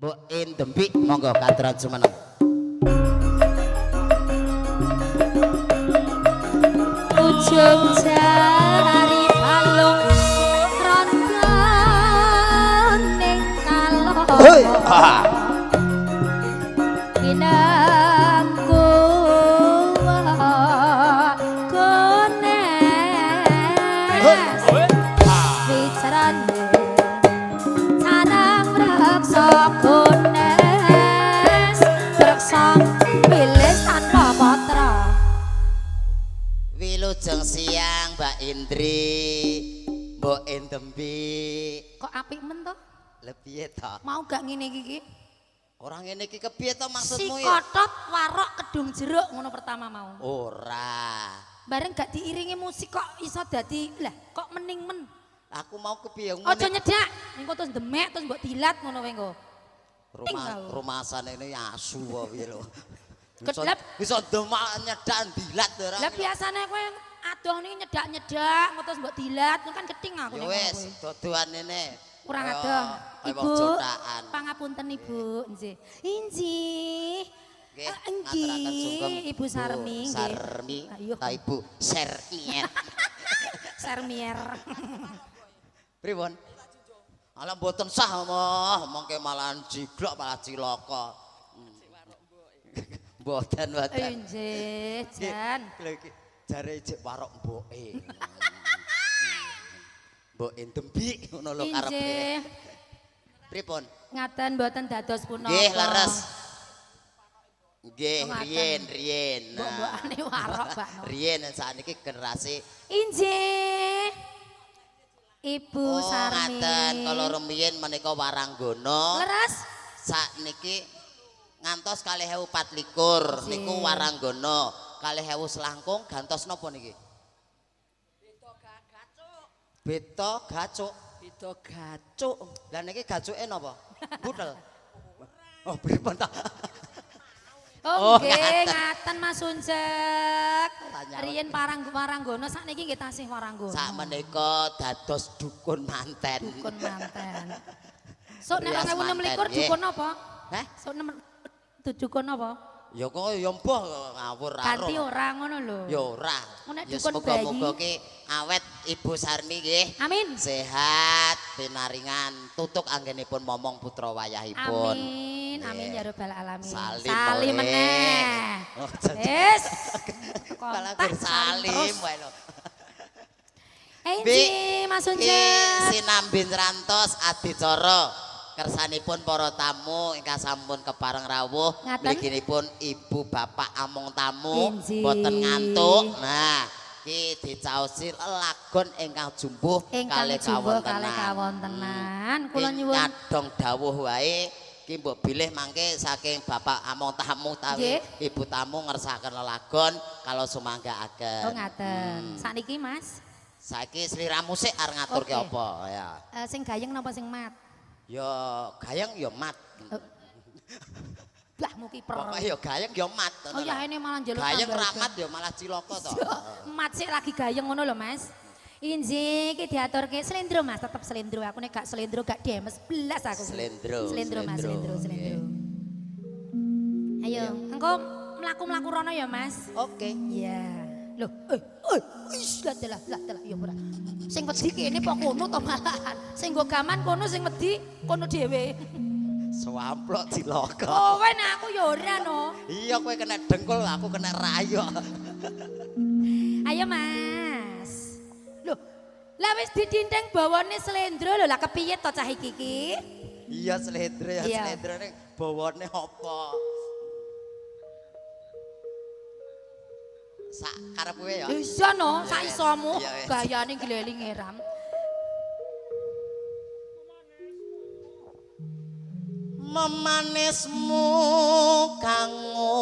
Mbok Endembi monggo katuran jumeneng. Ujung jari balung rondo ning kalong. Hei. Pinangku kones wicarane canang reksa kones reksa pilis tanpa patra. Wilujeng siang Mbak Indri, Mbok Endembi. Kok apik men to? Lha piye to? Mau gak ngene iki ki? Ora ngene iki kepiye to maksudmu Si ya? kotot warok kedung jeruk ngono pertama mau. Ora. Bareng gak diiringi musik kok iso dadi lah kok mening men. Aku mau kepiye ngene. Aja nyedak, engko terus demek terus mbok dilat ngono wae engko. Rumah rumasane ini asu apa piye lho. Kedlep. Iso demak nyedak dilat ora. Lah biasane kowe adoh niki nyedak-nyedak engko terus mbok dilat ngono kan keting aku Ya nek wis, ngono kuwi. dodoan ngene. Kurang adoh. Ibu, Ibu, pangapunten Ibu, nggih. Injih. Nggih, ngaturaken sungkem Nggih, Ibu Sarmi nggih. Sarmi, Ayo. ta Ibu Sermier. Sermier. Pripun? Alah mboten sah moh, mongke malahan jiglok malah cilaka. Mboten mboten. Nggih, Jan. Lha iki jare jek warok mboke. Mbok Endembi ngono lho karepe. Injih. Pripun? Ngaten mboten dados punapa. Nggih, leres. Nggih, Oh, ngaten. riyen riyen. Mbok-mbokane warok, Mbak. Riyen sakniki generasi Injih. Ibu oh, Sarmi. Ngaten, kala rumiyin menika Waranggono. Leres. Sakniki ngantos 2024 niku Waranggono. 2000 selangkung gantos napa niki? Beta gacuk. Beda gacuk. Lah niki gacuke napa? Budel. Oh, pripun ta? Oh, Oh, nggih, ngaten Mas Uncek. Tanya. Riyen Waranggono sakniki nggih tasih Waranggono. Sak menika dados dukun manten. Dukun manten. Sok nek Rias 2026 manten, nggih. dukun apa? Heh? Sok nem dukun apa? Ya kok ya mbah ngawur Ganti ora ngono lho. Ya ora. Ngono nek Ya dukun semoga-moga bayi. ki awet Ibu Sarmi nggih. Amin. Sehat, pinaringan, tutuk anggenipun momong putra wayahipun. Amin, amin ya rabbal alamin. Salim Salim boleh. meneh. Oh, Wis. Malah Kontak gur salim wae lho. Enji, Mas Ki Uncek. sinambi nrantos adicara kersanipun para tamu ingkang sampun kepareng rawuh mliginipun ibu bapak among tamu boten ngantuk. Nah, ki dicaosi lelagon ingkang jumbuh Ingkang jumbuh kalih kawontenan. Kula nyuwun nyadong dawuh wae ki mbok bilih mangke saking bapak among tamu tawi ibu tamu ngersakaken lelagon kalau sumanggaaken. Oh ngaten. Sakniki Mas, Saiki sliramu sik arep ngaturke apa ya. Sing gayeng napa sing mat? Ya gayeng ya mat. Blahmu ki per. Pokoke ya gayeng ya mat. Oh ya ini malah njaluk Gayeng ramat ya malah cilaka to. Mat sik lagi gayeng ngono lho Mas. Injih iki diaturke slendro Mas, tetep slendro. Aku nek gak slendro gak demes blas aku. Slendro. Slendro Mas, slendro, slendro. Ayo, engko mlaku-mlaku rono ya Mas. Oke. Iya. Loh, is lah lah lah ya ora. Sing wedi kene apa kono to malahan. Sing nggo gaman kono sing wedi kono dhewe. Swamplok cilaka. Kowe nek aku ya ora no. Iya kowe kena dengkul, aku kena rayok. Ayo Mas. Loh, lah wis didindeng bawane slendro lho, lah kepiye to cah iki iki? Iya slendro ya slendro ning bawane apa? Sak karep kowe ya. Iya no, sak isomu gayane gleli ngeram. Memanismu kanggo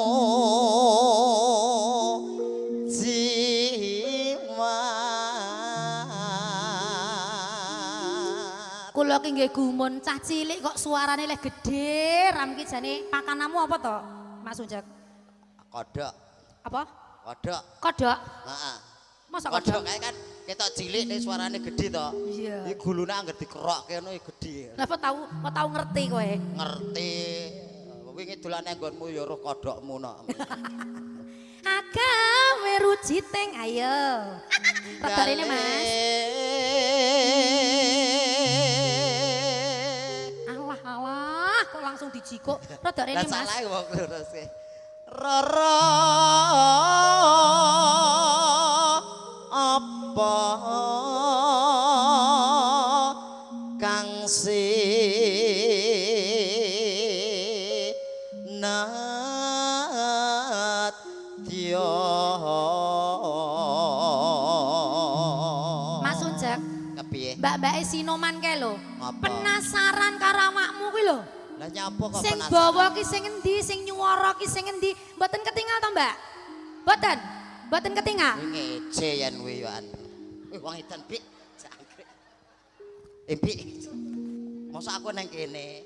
jiwa. Kula ki nggih gumun cah cilik kok suarane leh gedhe, ram ki jane pakanamu apa to, Mas Uncek? Kodhok. Apa? Kodhok. Kodhok. Heeh. Masa kodhok kae kan Ketok cilik nek suarane gedhe to. Iya. Iki gulune anggere dikerokke ngono ya gedhe. Lah kok tau ngerti kowe? Ngerti. Wingi dolan nang nggonmu ya roh kodhokmu nok. Agawe rujiting ayo. Rada rene Mas. Alah alah kok langsung dijikuk. Rada rene Mas. Lah salah wong lurus. Rara apa kang sinadya. Mas Unjek, kepiye? Mbak-mbake Sinoman kae lho. Penasaran karo awakmu kuwi lho. Lah nyapa kok sing penasaran? Sing bawa ki sing endi, sing nyuwara ki sing endi? Mboten ketinggal to, Mbak? Mboten. Mboten ketinggal. Ngece yen kuwi yo an. Wong edan Bik. Jangkrik. Bik. Mosok aku nang kene.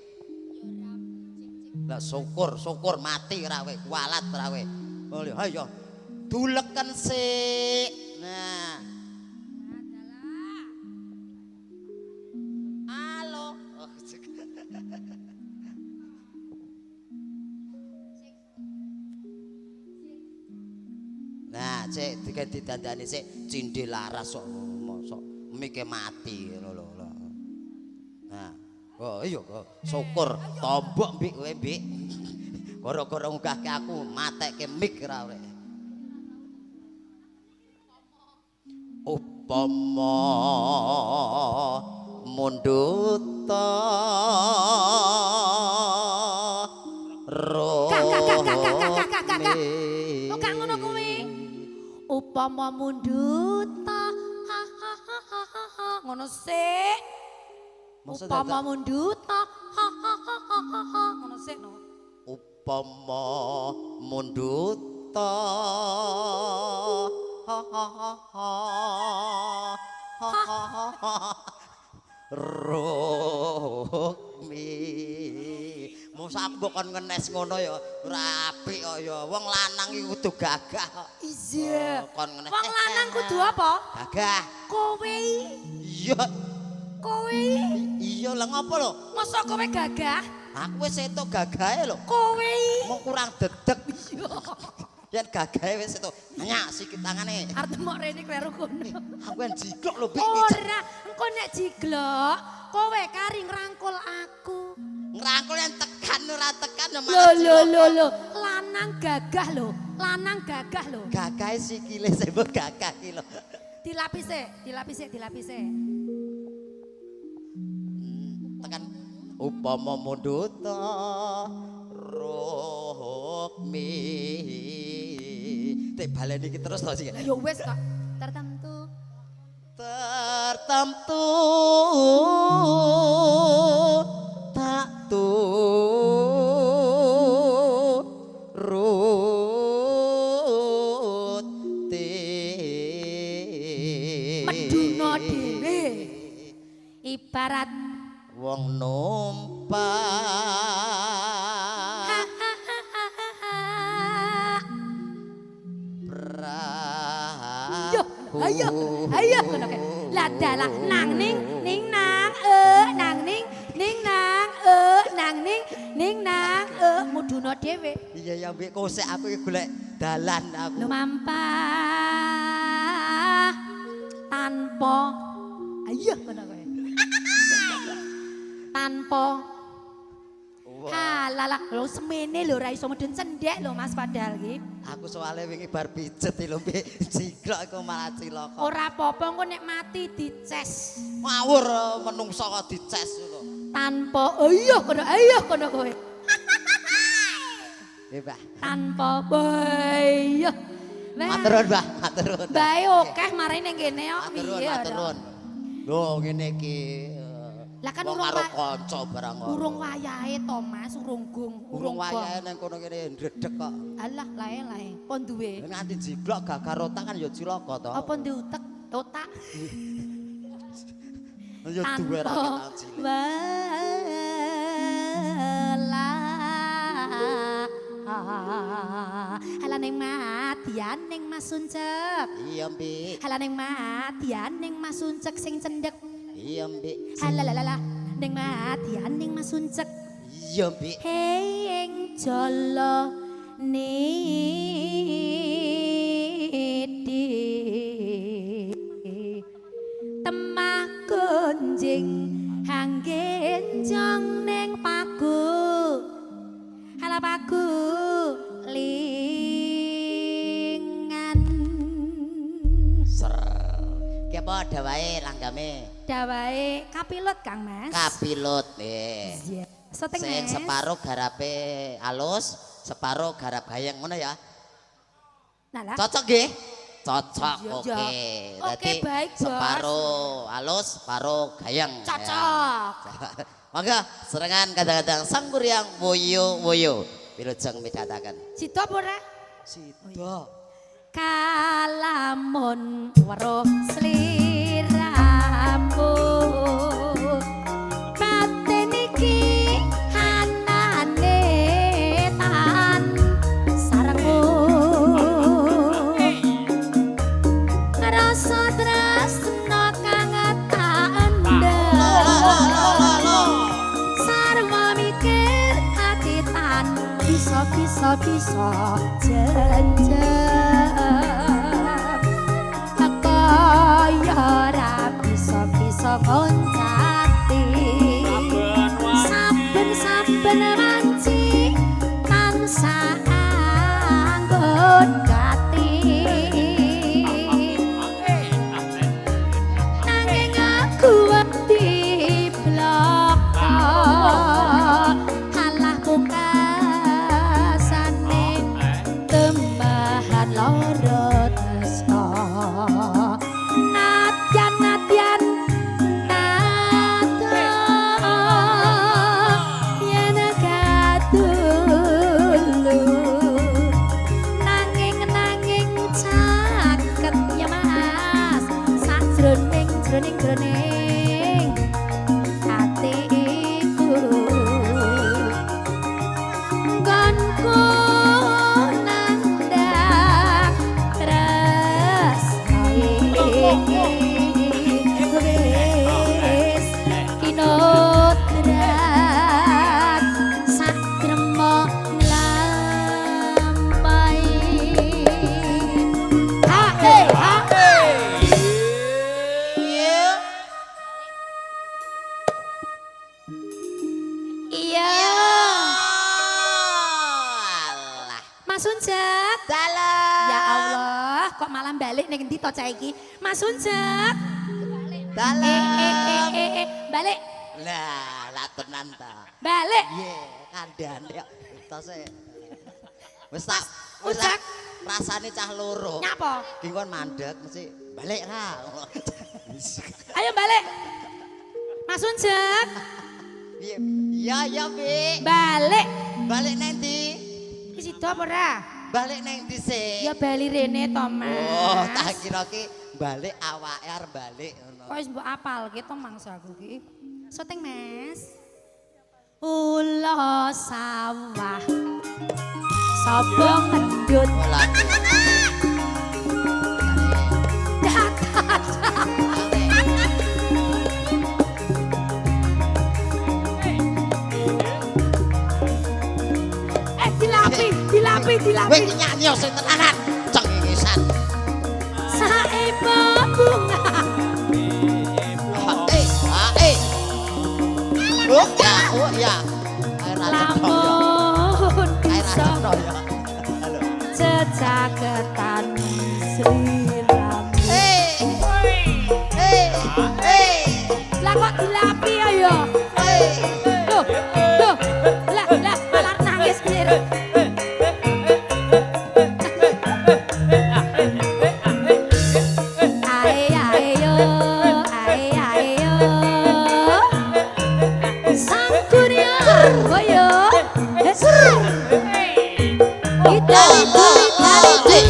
Lah syukur, syukur mati ora kowe, kualat ora kowe. Oh ayo. Duleken sik. Nah. Halo. Nah, cek diganti dandane sik cindhe laras kok mosok mike mati ngono lho. Nah, oh iya syukur tombok Mbik kowe Mbik. Gara-gara ngunggahke aku matekke mik ora oleh. Upama mundhut ro. Kak. Kok gak ngono kuwi? Upama mundhut ha ha ha ha ha ngono sik. Upama mundhut ha ha ha ha ha ngono sik no. Upama mundhut ha ha ha ha ha Rukmi. Mosok aku mbok kon ngenes ngono ya ora apik kok ya. Wong lanang iki kudu gagah kok. Iya. Kon ngenes. Wong lanang kudu apa? Gagah. Kowe. Iya. Kowe. Iya lah ngopo lho? Mosok kowe gagah? Aku wis entuk gagahe lho. Kowe. Mung kurang dedeg. Iya. Yen gagahe wis entuk. Nyak sikit tangane. Arep mok rene kleru kono. Aku yen jiglok lho, Bik. Ora, engko nek jiglok kowe kari ngrangkul aku. Ngrangkul yen tekan ora tekan ya malah. Lho lho lho, lanang gagah lho, lanang gagah lho. Gagahe sikile sing mbok gagah ki lho. Dilapise, dilapise, dilapise. Tekan upama mundhut Rukmi. Tek baleni iki terus to sih. Ya wis kok. Tertentu. Tertentu tak turuti. Meduna dhewe. Ibarat wong numpak. Ayo, ayo ngono kae. Lah dalah nang ning ning nang nang ning ning nang nang ning ning nang muduna dhewe. Iya ya mbek kosek aku iki golek dalan aku. Lumampah tanpa ayo ngono kowe. Tanpa Halah lho semene lho ora iso medun cendhek lho Mas padahal iki. Aku soalé wingi bar pijet lho Mbik, jiglok iku malah cilaka. Ora apa-apa engko nek mati dices. Ngawur menungso kok dices lho. Tanpa ayo kono ayo kono kowe. Nggih, Mbah. Tanpa ayo. Matur nuwun, Mbah, matur nuwun. Bae akeh mari ning kene kok piye. Matur nuwun. Lho ngene iki. Lah kan urung karo kanca barang ngono. Urung wayahe to Mas, urung gung, urung wayahe nang kono kene ndredeg kok. Alah, lae-lae. Apa duwe? Nganti jiglok gagal otak kan ya cilaka to. Apa duwe utek, otak? Ya duwe ra ketok cilik. Welah. Ala ning madya. Madyaning Mas Uncek. Iya, Mbik. Halah ning madyaning Mas Uncek sing cendhek. Iya, Mbik. Halalala ning madyaning Mas Uncek. Iya, Mbik. Heng jala niti temah gonjing hanggenjong ning pagu. Halah pagu lingan. Ser. Ki apa dawahe langgame? Dawahe kapilut Kang Mas. Kapilut nggih. Iya. Syuting Sing Mas. separo garape alus, separo garap gayeng ngono ya. Nah lah. Cocok nggih? Cocok, Iya, oke. iya. Oke, Dadi baik, Bos. Separo alus, separo gayeng. Cocok. Ya. Monggo serengan kadang-kadang Sangkuriang woyo woyo. Wilujeng midhataken. Sida apa ora? Sida. Kalamun weruh sliramu batin iki anane tan sarengmu rasa tresna kang tak endhem sarwa mikir ati tan bisa bisa bisa jenjem kaya ora bisa bisa koncati saben-saben wanci tansah anggon gati nanging aku wedi bloko halah pungkasane tembahan loro tresna nadyan nadyan nada yen kadulu nanging nanging caket ya Mas sajroning jroning jroning atiku nggonku nandhang tresna iki wis kinodrat sakrema nglampahi. Ha eh ha Iya. Iya. Alah. Mas Uncek. Dalam. Ya Allah, kok malah balik ning endi to cah iki? Mas Uncek. Dalam. Balik, Lah, lah tenan ta. balik. Iya, kandhane kok. Tose. Wis tak wis tak Ucek. rasane cah loro. Nyapa? Ki kon mandek mesti balik ra. Ayo balik. Mas Uncek, Piye? Iya, iya, Bi. balik. Balik nang ndi? Iki sida apa ora? Balik nang ndi sih? Ya bali rene to, Mas. Oh, tak kira ki balik awake arep balik ngono. Kok wis mbok apalke to mangsa aku ki. Syuting, Mas. Ula sawah. Sapa ngedut Oh, lagu. datar. Dilapi, dilapi, Kowe dilapi. iki nyanyi sing tenanan, cengengesan. Saeba bunga. Eh, ah, eh. Oh, ya, oh ya. Ayo ra cetha ya. Lamun Ayo ra bisa cetha ya. Halo. jejaketan sliramu. Eh. Eh, eh, Lah kok dilapi ya ya? eh. Loh, loh, lah, lah, malah nangis bir. Ae ae yo, ae ae yo. Sangkuriang koyo. Itali itali.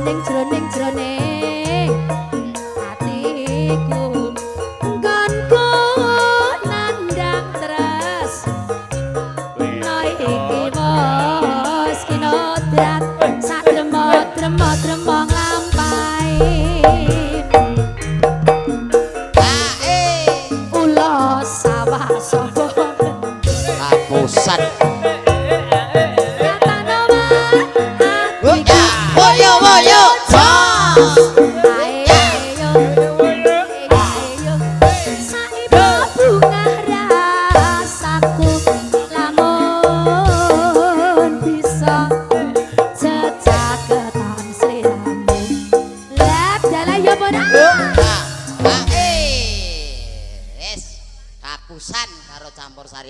jroning jroning jroning atiku nggonku nandang terus no iki wis kinodrat sak tremo tremo nglampahi ula sawah sapa kapusan.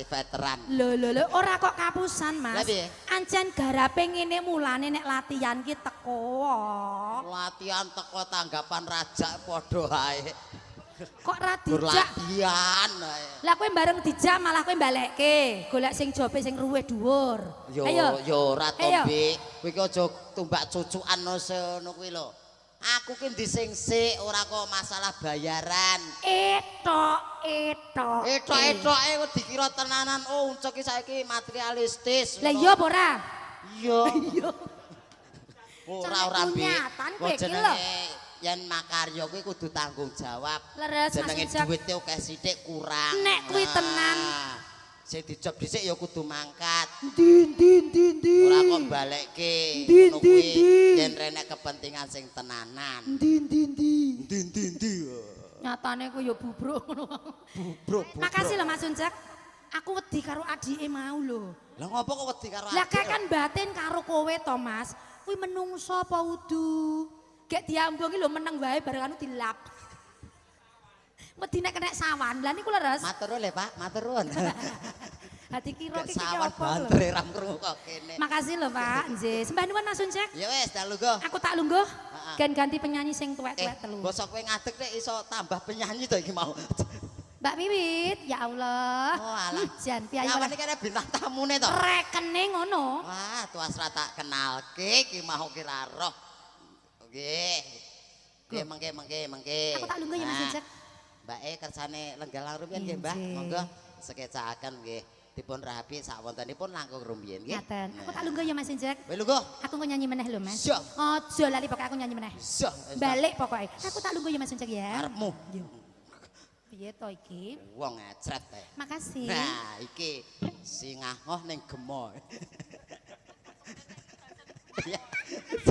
Veteran. Lho lho lho ora kok kapusan Mas. Ancen garape ngene mulane nek latihan ki teko. Latihan teko tanggapan rajak padha ae. Kok ra dijak? Latihan ae. Lah kowe bareng dijak malah kowe balekke. Golek sing jobe sing ruweh dhuwur. Ayo. Yo ora to, Mbik. Kowe iki aja tumbak cucukan ngono kuwi lho. Aku ki ndising-sik ora kok masalah bayaran. Etok etok. Etok-etoke kok dikira tenanan. Oh, uncek ki saiki materialistis. Lah iya apa ora? Iya. Iya. Ora ora Mbik. Jenenge yen makarya kuwi kudu tanggung jawab. Jenenge duwite akeh sithik kurang. Nek kuwi tenan. Sing dijob dhisik ya kudu mangkat. Ndi ndi ndi ndi. Ora kok balekke. Ngono kuwi yen renek kepentingan sing tenanan. Ndi ndi ndi. Ndi ndi ndi. Nyatane ku ya bubruk ngono. Bubruk. Makasih lho Mas Uncek. Aku wedi karo adike mau lho. Lah ngopo kok wedi karo adike? Lah kan batin karo kowe to Mas. Kuwi menungso apa udu? Gek diambung ki lho meneng wae bareng anu dilap. Wedi nek kena sawan. Lah niku leres. Matur nuwun lho Pak, matur nuwun. Ha dikira iki sawan apa lho. Bantere ra krungu kok kene. Makasih lho Pak. Nggih. Sembah nuwun Mas Uncek. Ya wis, tak lungguh. Aku tak lungguh. Gen ganti penyanyi sing tuwek-tuwek telu. Bosok kowe ngadeg nek iso tambah penyanyi to iki mau. Mbak Wiwit, ya Allah. Oh alah. Jan piye awan iki ana bintang tamune to. Rekene ngono. Wah, tuas ra tak kenalke iki mau ki ra roh. Nggih. Nggih, mengke mengke mengke. Aku tak lungguh ya Mas Uncek. Mbake kersane lenggah lang rumiyin nggih Mbah. Monggo sekecakaken nggih. Dipun rapi sakwontenipun langkung rumiyin nggih. Ngaten. Aku tak lungguh ya Mas Injek. Kowe lungguh. Aku engko nyanyi meneh lho Mas. Aja lali pokoke aku nyanyi meneh. Balik pokoke. Aku tak lungguh ya Mas Injek ya. Karepmu. Piye to iki? Wong ngecret ae. Makasih. Nah, iki singahoh ning gemo.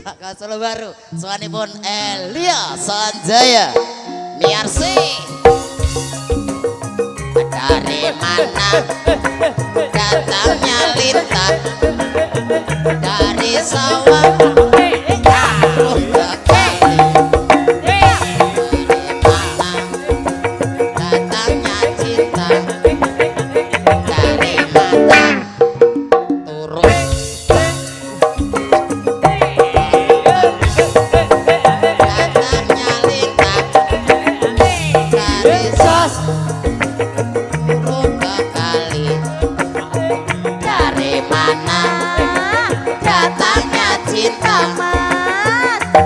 Saka Solo Baru, sowanipun Elia Sanjaya. Miarsi. Dari mana datangnya lintah? Dari sawah turun ke kali. Dari mana datangnya cinta? Dari mata turun. Datangnya lintah dari sos turun ke kali. Dari mana datangnya cinta?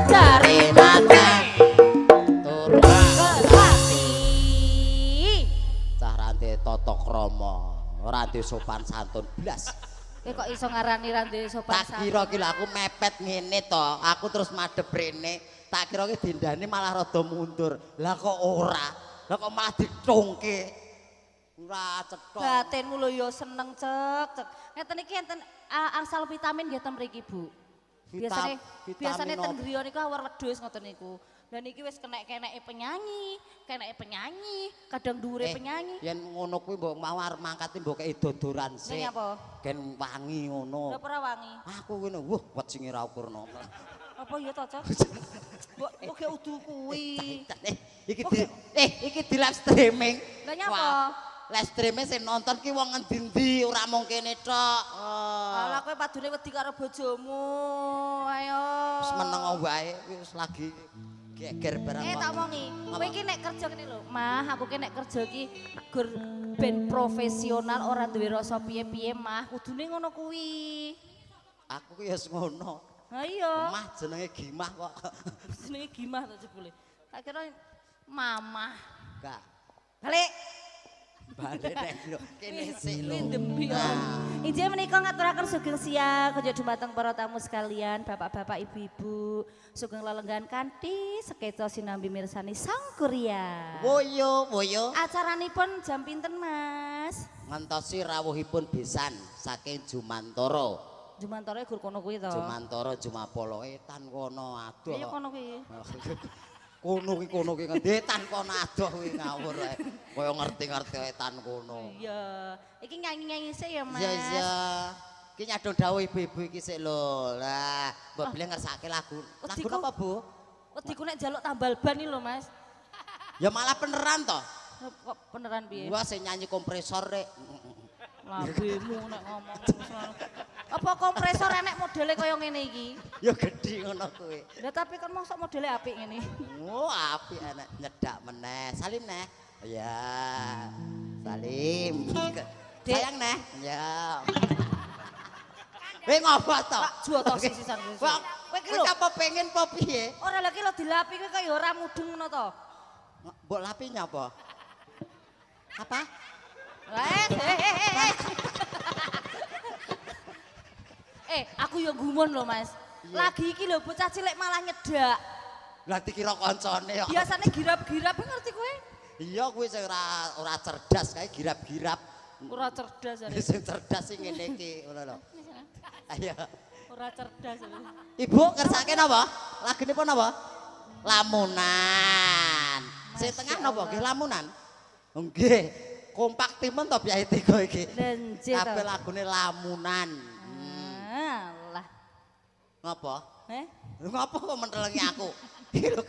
Dari mata turun ke hati. Cah rante tata krama, ora duwe sopan santun blas. Kowe kok iso ngarani ra duwe sopan Tak santun? kira ki lho aku mepet ngene to, aku terus madhep rene, tak kira ki dindane malah rada mundur. Lah kok ora? Lah kok malah ditungke. Ora cetha. Batinmu lho ya seneng cek cek. Ngeten iki enten angsal vitamin nggih ten mriki Bu. Biasane biasane ten griya niku awar wedhus ngoten niku. Lah niki wis kenek-keneke penyanyi, keneke penyanyi, kadang dhuwure penyanyi. Yen ngono kuwi mbok mau arep mangkat mbok kei dodoran sik. Apa? Gen wangi ngono. Lha ora wangi. Aku ngene, wah wecinge ra ukurna. Apa ya to, Cok? Mbok kok gek udu kuwi. Iki di iki di live streaming. Lah nyapa? Live streaming sing nonton ki wong ngendi-endi ora mung kene tok. Alah kowe padune wedi karo bojomu. Ayo. Wis meneng wae wis lagi geger barang. Tak omongi. Kowe iki nek kerja kene lho, Mah, aku ki nek kerja ki gur ben profesional ora duwe rasa piye-piye, Mah. Kudune ngono kuwi. Aku ki ya wis ngono. Ha iya. Mah jenenge Gimah kok. Jenenge Gimah to jebule. Tak kira mamah. Enggak. Balik. Balik nek lho kene sik lho. Injih menika ngaturaken sugeng siang kunjuk dumateng para tamu sekalian, bapak-bapak, ibu-ibu, sugeng lelenggahan kanthi sekeca sinambi mirsani Sang Kuria. Woyo, woyo. Acaranipun jam pinten, Mas? Ngentosi rawuhipun besan saking Jumantara. Jumantara gur kono kuwi to. Jumantara Jumapolo etan kono adoh. Iya kono kuwi. Kono ki ngendi etan kono adoh kuwi ngawur ae. Kaya ngerti-ngerti etan kono. Iya. Iki nyanyi-nyanyi sik ya, Mas. Iya, iya. Iki nyadong dawuh ibu-ibu iki sik lho. Lah, mbok bilih ngersake lagu. Lagu napa, Bu? Wediku nek njaluk tambal ban iki lho, Mas. Ya malah beneran to. Kok beneran piye? Wah, sing nyanyi kompresor rek. Lambemu nek ngomong selalu. Apa kompresor enek modele kaya ngene iki? Ya gedhi ngono kuwi. Lah tapi kan mosok modele apik ngene. Oh, apik enek nyedak meneh. Salim neh. Ya. Salim. Sayang neh. Ya. Kowe ngopo to? Pak juoto sisisan kowe. Kowe iki lho apa pengen apa piye? Ora lha iki lho dilapi kowe kaya ora mudeng ngono to. Mbok lapi nyapa? Apa? Aku yo gumun lho, Mas. Lagi iki lho bocah cilik malah nyedak. Lah dikira kancane kok. Biasane girap-girap ngerti kowe? Iya kuwi sing ora cerdas kae girap-girap. Ora cerdas jare. Sing cerdas sing ngene iki ngono lho. Ayo. Ora cerdas. Ibu kersake napa? Lagunipun napa? Lamunan. Sing tengah napa nggih lamunan? Nggih. Kompak timen to biyae tiga iki. Kabeh lagune lamunan. Alah. Ngapa? Heh? Ngapa kok mentelengi aku? Iki lho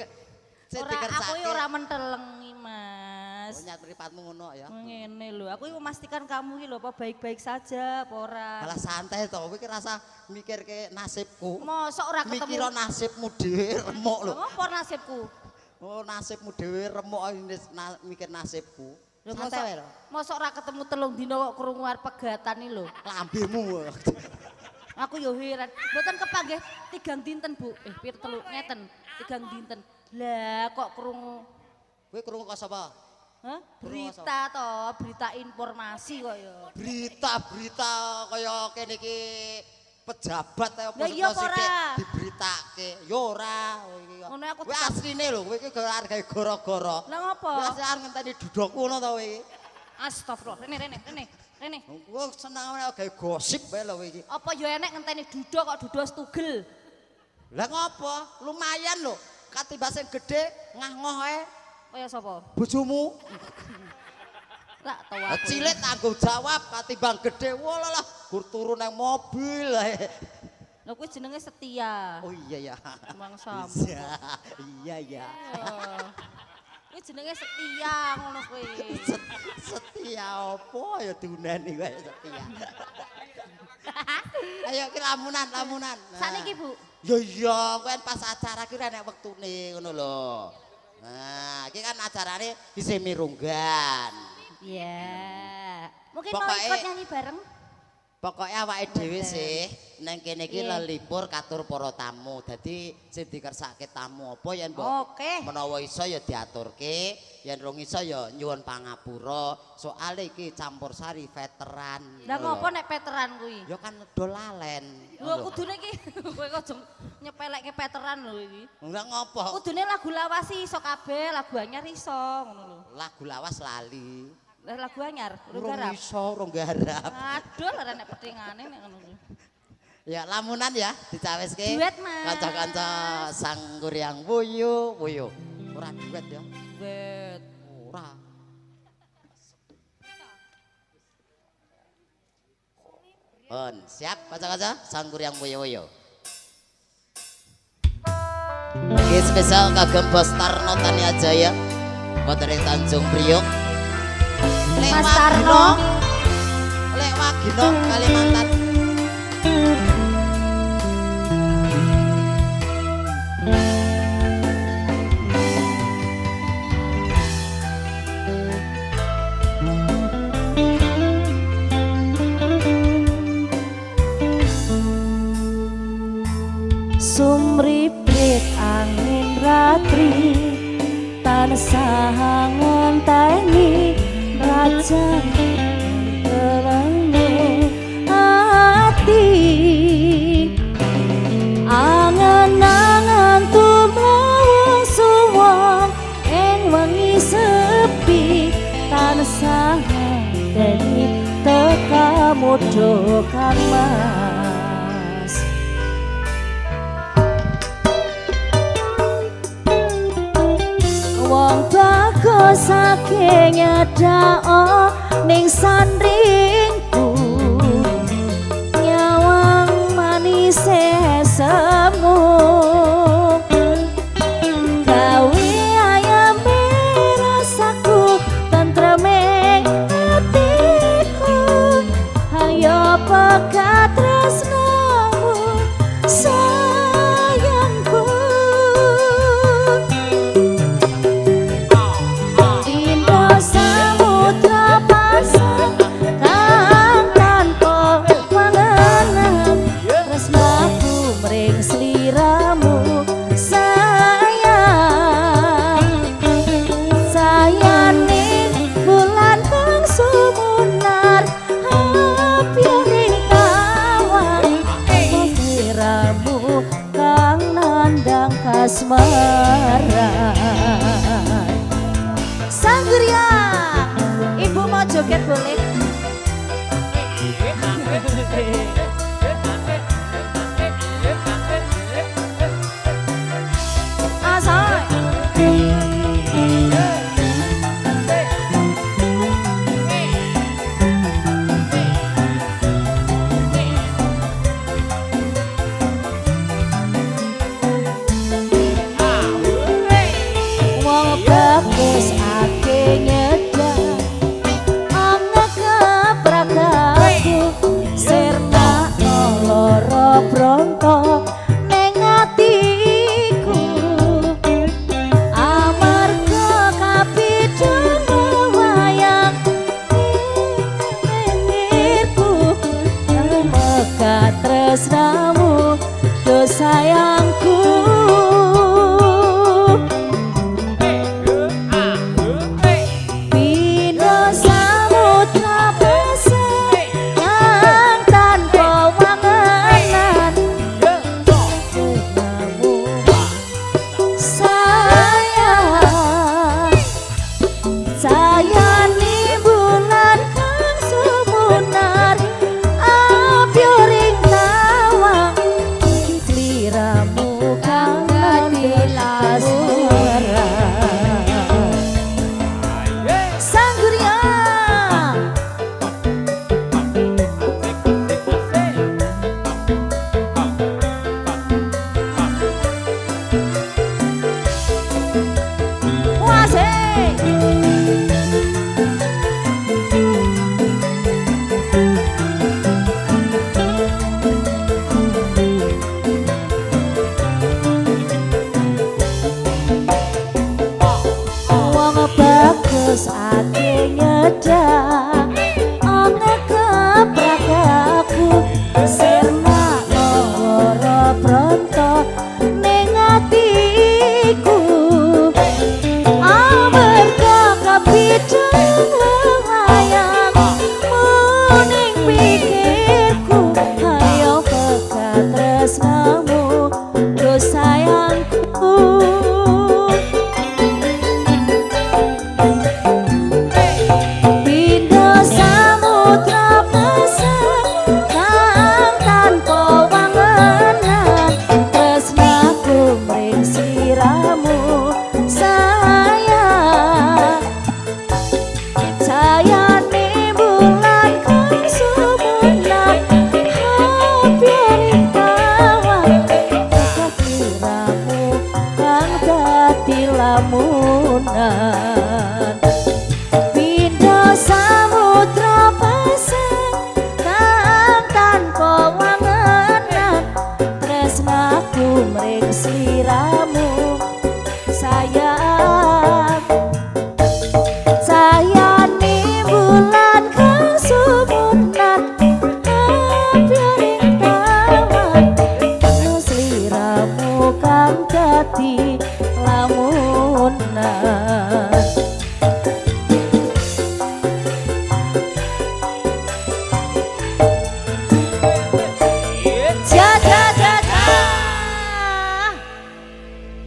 sing dikersake. Aku ora mentelengi, Mas. Oh, nyat mripatmu ngono ya. Ngene lho, aku iki memastikan kamu iki lho apa baik-baik saja apa ora. Malah santai to, kowe iki rasa mikirke nasibku. Mosok ora ketemu. Mikira nasibmu dhewe remuk lho. Apa nasibku? Oh, nasibmu dhewe remuk mikir nasibku. Santai wae lho. Mosok ora ketemu 3 dina kok krungu arep pegatan iki lho. Lambemu. Aku yo heran. Mboten kepanggih 3 dinten, Bu. Pir telu ngeten, 3 dinten. Lah kok krungu. Kowe krungu kok sapa? Hah? Berita to, berita informasi kok ya. Berita-berita kaya kene iki pejabat kaya apa sithik diberitake. Ya ora kowe iki. Ngono aku kowe asline lho, kowe iki arep gawe gara-gara. Lah ngopo? Kowe asline arep ngenteni dudukku ngono to kowe iki. Astagfirullah. Rene rene rene. Rene. Kowe seneng gawe gosip wae lho kowe iki. Apa ya enek ngenteni duduk kok duduk setugel. Lah ngopo? Lumayan lho. Katimbang sing gedhe ngah-ngoh ae. Kaya sapa? Bojomu. Lak tau aku. Cilik tanggung jawab katimbang gedhe. Walah gur turu nang mobil ae. Lho kuwi jenenge setia. Oh iya ya. Mangsamu. Iya iya. Kuwi jenenge setia ngono kuwi. Setia apa ya diuneni wae setia. Ayo ki lamunan, lamunan. Sakniki, Bu. Ya iya, kowe pas acara ki ora enek wektune ngono lho. Nah, iki kan acarane isih mirunggan. Iya. Mungkin mau ikut nyanyi bareng? Pokoke awake dhewe sih nang kene iki lelipur katur para tamu. Dadi sing dikersake tamu apa yen mbok menawa iso ya diaturke, yen rong iso ya nyuwun pangapura. Soale iki campur sari veteran. Lah ngopo nek veteran kuwi? Ya kan do lalen. Lho kudune iki kowe kok aja nyepelekke veteran lho iki. Lah ngopo? Kudune lagu lawas iso kabeh, lagu anyar iso ngono lho. Lagu lawas lali. Lah lagu anyar, urung garap. Iso urung garap. Aduh, ora nek petingane nek ngono kuwi. Ya, lamunan ya dicawiske. Duet, Mas. Kanca-kanca Sang Kuryang Wuyu, Wuyu. Ora duet ya. Duet. Ora. On, siap kanca-kanca Sang Kuryang Wuyu Wuyu. Iki spesial kagem Bos Tarno Tania Jaya. Wonten ing Tanjung Priok. Mas Tarno, Lek Wagino Kalimantan. Sumripit angin ratri tansah ngenteni raja kelene ati. Angen-angen tumlawung suwung ing wengi sepi tansah ngenteni tekamu kang Mas. Wong bagus saking nyedhako ning sandringku, nyawang manise semu gawe ayame rasaku tentreme atiku. Hayo pegat tresnamu sayangku. Indra samudra pasang kang tanpa wangenan, tresnaku mring sliramu sayang. Sayane bulan kang sumunar apyaring tawang, sliramu kang nandang kasmaran. Sangguryang, ibu mau joget boleh? Asal. Wong bagus ake nyedak ana keprakaku, sirna lara bronto ning atiku. Amarga kapidana wayang pikirku, megat tresnamu do sayangku. Pindha samudra pasang kang tanpa wangenan, tresnamu sayang. Sayane bulan kang sumunar apyoring tawang, sliramu kang dadi lasmaran. Sangguryang. Wasik. Wong bagus ake nyedak ana keprakaku, sirna lara bronto ning atiku. Amarga kapidhang wayang ning pikirku, hayo pegat tresnamu do sayangku. Pindha samudra pasang kang tanpa wangenan, tresnaku mring sliramu sayang. Sayane bulan kang sumunar apyaring tawang, sliramu kang dadi lamunan. Pindha samudra pasang kang tanpa wangenan, tresnaku mring sliramu sayang. Sayane bulan kang sumunar apyaring tawang, sliramu mung dadi lamunan. Ja ja ja ja.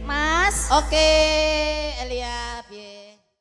Mas. Oke.